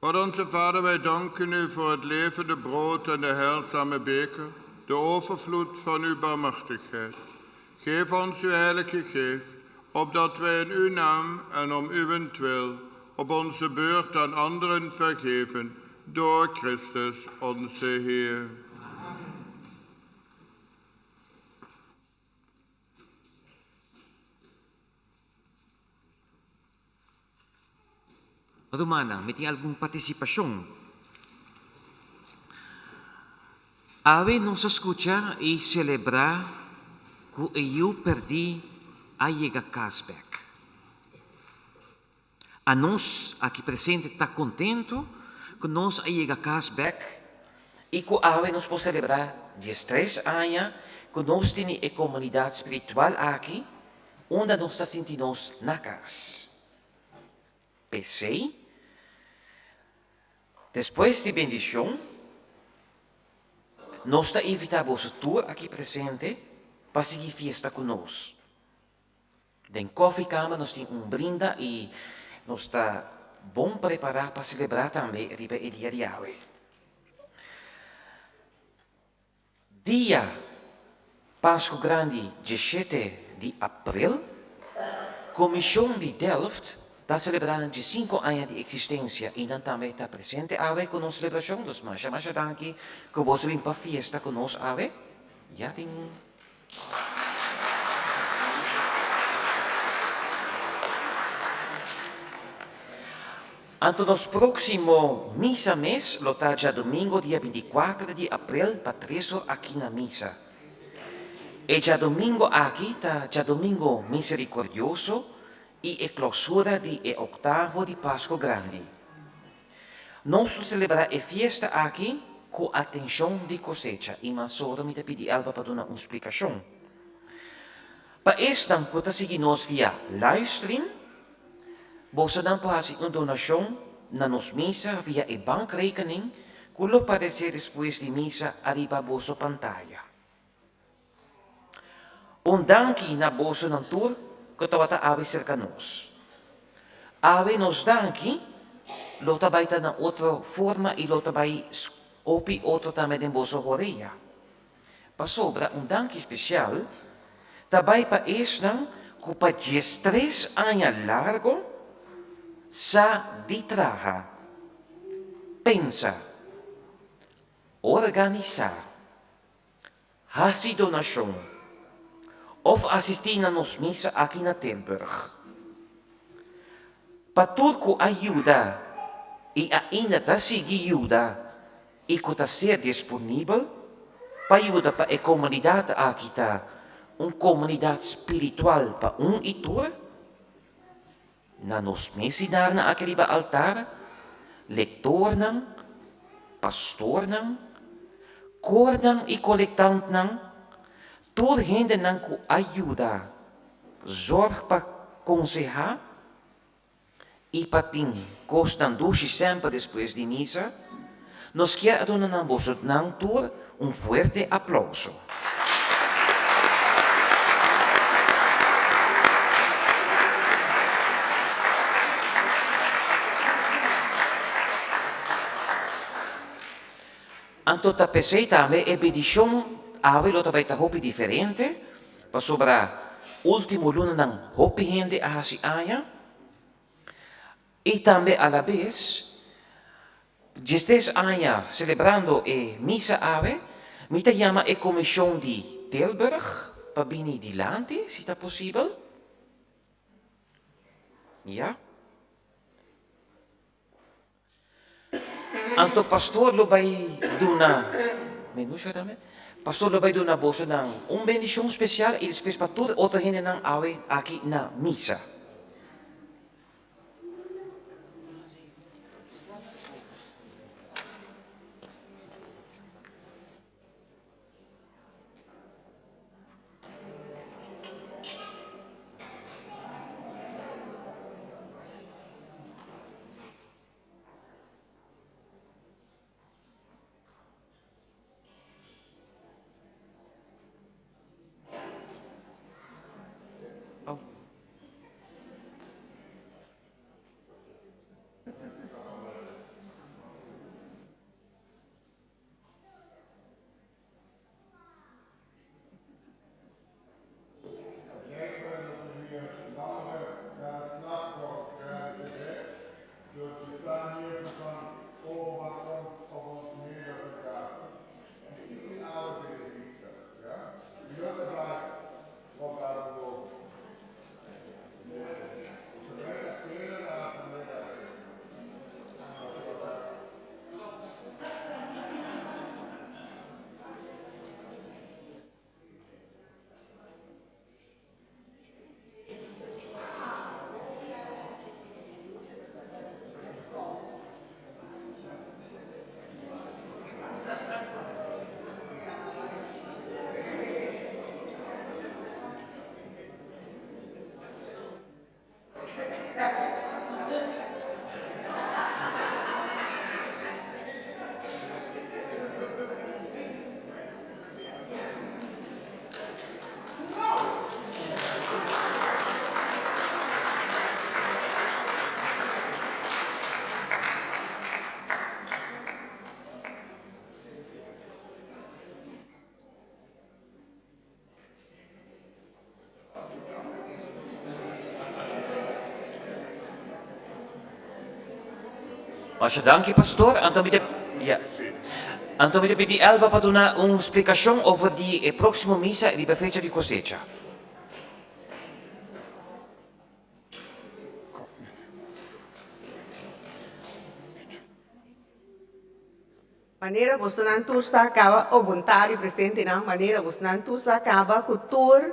God onze Vader, wij danken u voor het levende brood en de heilzame beker, de overvloed van uw barmhartigheid. Geef ons uw Heilige Geest, opdat wij in uw naam en om uwentwil op onze beurt aan anderen vergeven, door Christus onze Heer. Rumannan, mi tin algun partisipashon. Awe nos a skucha i selebrá ku e yu pèrdí a yega kas bèk. Anos aki presente ta kontentu ku nos a yega kas bèk i ku awe nos por selebrá diestres aña ku nos tene e komunidat spiritual aki unda nos ta sinti nos na kas. P'esei, despues di bendishon, nos ta invitá boso tur aki presente pa sigui fiesta ku nos. Den kòfikamer nos tin un brinda i nos ta bon prepará pa selebrá tambe riba e dia di awe. Dia Pasku Grandi djeshete di april, Komishon di Delft ta selebrá nan djesinku aña di eksistensia i nan tambe ta presente awe ku nos selebrashon. Dus masha masha danki ku boso bin pa fiesta ku nos awe. Ya tin. Anto nos próksimo misa mes lo ta djadumingo dia bintikuater di aprel pa tres or aki na misa. E djadumingo aki ta djadumingo miserikordioso i e klousura di e oktavo di Pasko Grandi. Nos lo selebrá e fiesta aki ku atenshon di kosecha i masoro mi ta pidi Elba pa duna un splikashon. Pa esnan ku ta sigui nos via livestream, Bosonan por hasi un donashon na nos misa via e bankrekening ku lo paresé despues di misa ariba boso pantaya. Un danki na bosonan tur ku tabata awe serka nos. Awe nos danki lo ta bai ta na otro forma i lo ta bai hopi otro tambe den boso horea. Pasobra un danki spesial ta bai pa esnan ku pa diestres aña largo sa di traha, pensa, organisá, hasi donashon òf asistí na nos misa aki na Tilburg. Pa tur ku a yuda i ainda ta sigui yuda i ku ta ser disponibel. pa yuda pa e komunidat aki ta un komunidat spiritual pa un i tur. Na nos mes sidarnan aki riba altar, lektornan, pastornan, kornan i kolektantnan, tur hendenan ku a yuda zòrg pa konsehá i pa tin kosnan dushi semper despues di misa, nos kier a duna nan bosonan tur un fuerte aplouso. Anto ta p'esei tambe e bendishon awe lo ta bai ta hopi diferente, pasobra ultimo lunanan hopi hende a hasi aña. I tambe alabes, diestres aña selebrando e misa awe, mi ta yama e komishon di Tilburg pa bini dilanti, si ta posibel. Ya. Anto pastor lo bai duna, Menusha tambe, pastor lo bai duna bosonan un bendishon spesial i despues pa tur otro hendenan awe aki na misa. Masha danki pastor, anto mi ta ya. Anto mi ta pidi Elba pa duna un splikashon over di e próksimo misa riba fecha di kosecha. Manera bosonan tur sa kaba, o bontari presentenan, manera bosonan tur sa kaba ku tur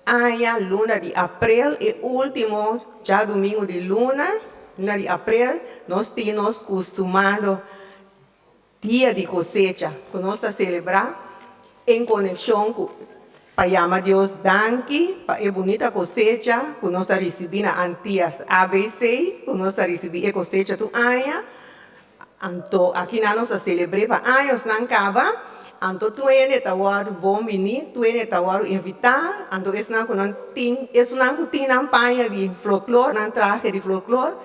aña luna di aprel, e ultimo djadumingu di luna, luna di aprel, nos tin nos kustumado dia di kosecha ku nos ta selebrá en konekshon ku pa yama Dios danki pa e bunita kosecha ku nos a risibí na Antias ABC, ku nos ta risibí e kosecha tur aña. Anto akinan nos a selebr'é pa añosnan kaba, anto tur hende ta wòrdu bon biní, tur hende ta wòrdu invitá, anto esnan ku nan tin, esunnan ku tin nan paña di folklor, nan trahe di folklor,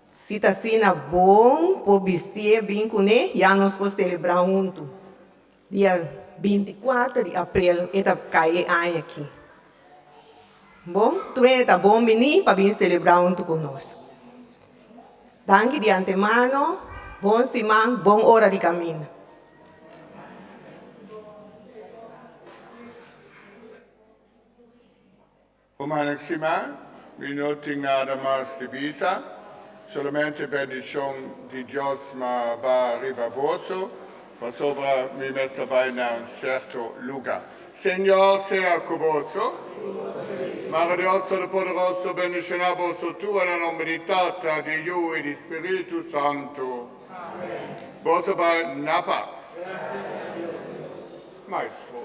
si ta asina bon por bistié bin kuné, ya nos por selebrá huntu. Dia 24 di aprel e ta kai e aña aki. Bon, tur hende ta bon biní pa bin selebrá huntu ku nos. Danki di antemano, bon siman, bon ora di kaminda. Rumannan stimá, mi no tin nada mas di bisa, solamente bendishon di Dios ma ba riba boso. Pasobra mi mester bai na un sierto lugá. Señor sea ku boso. Mara Dios Todopoderoso bendishoná boso tur na nomber di Tata, di Yu i di Spiritu Santu. Boso bai na pas. Maestro.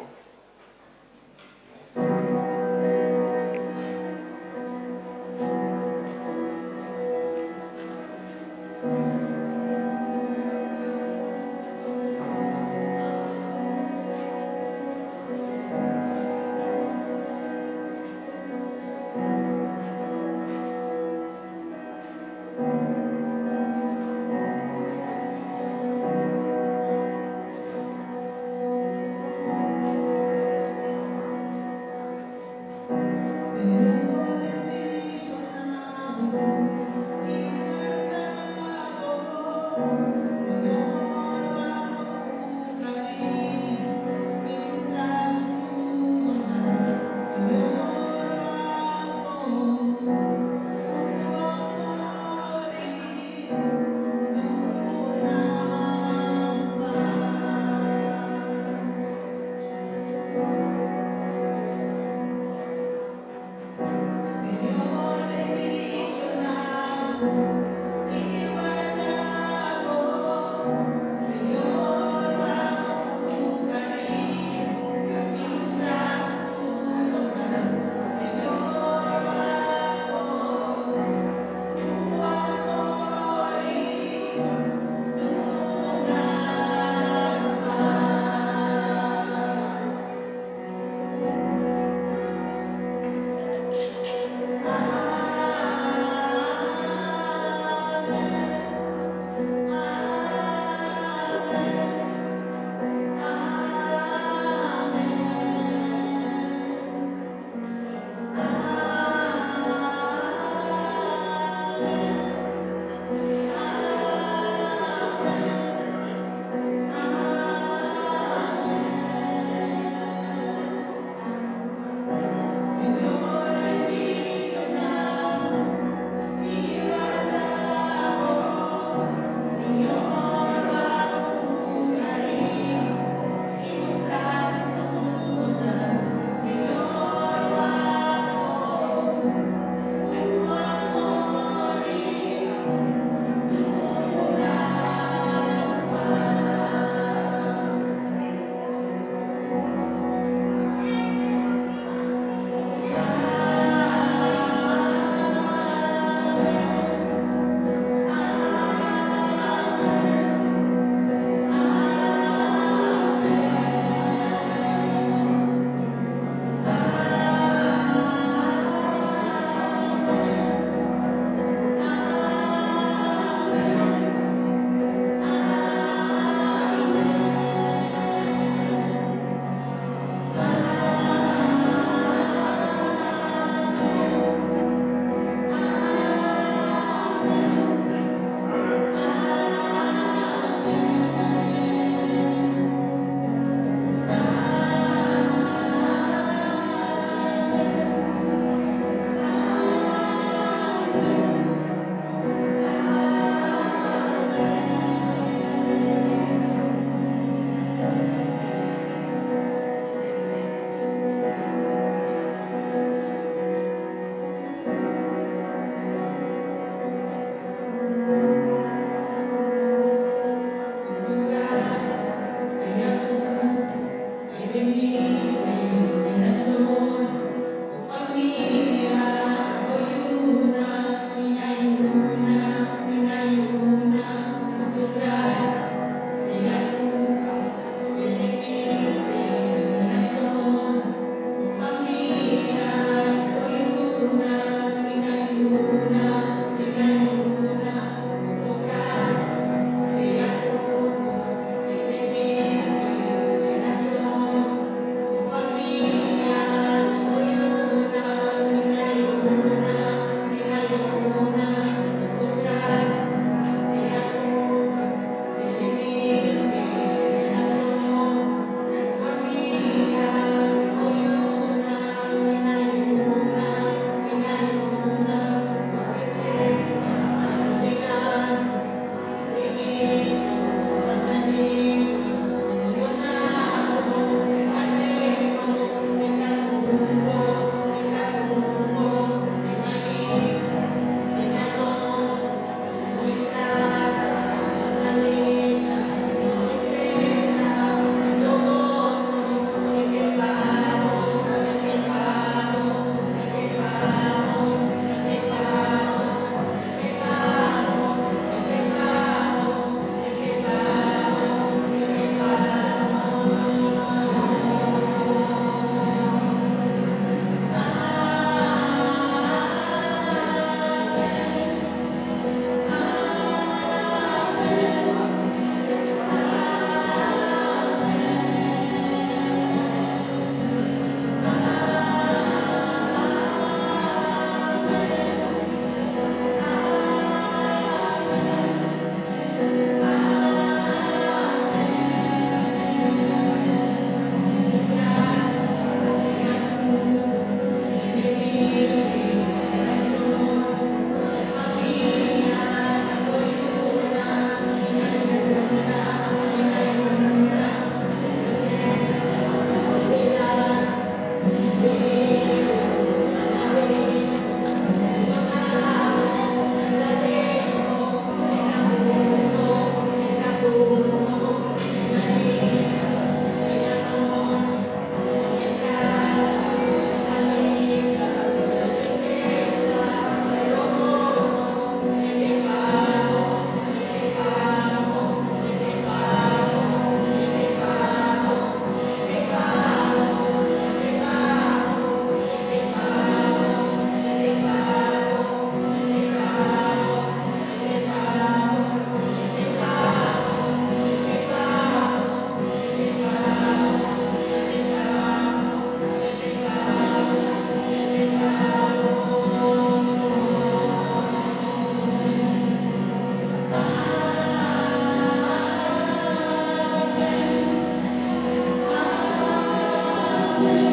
Amèn.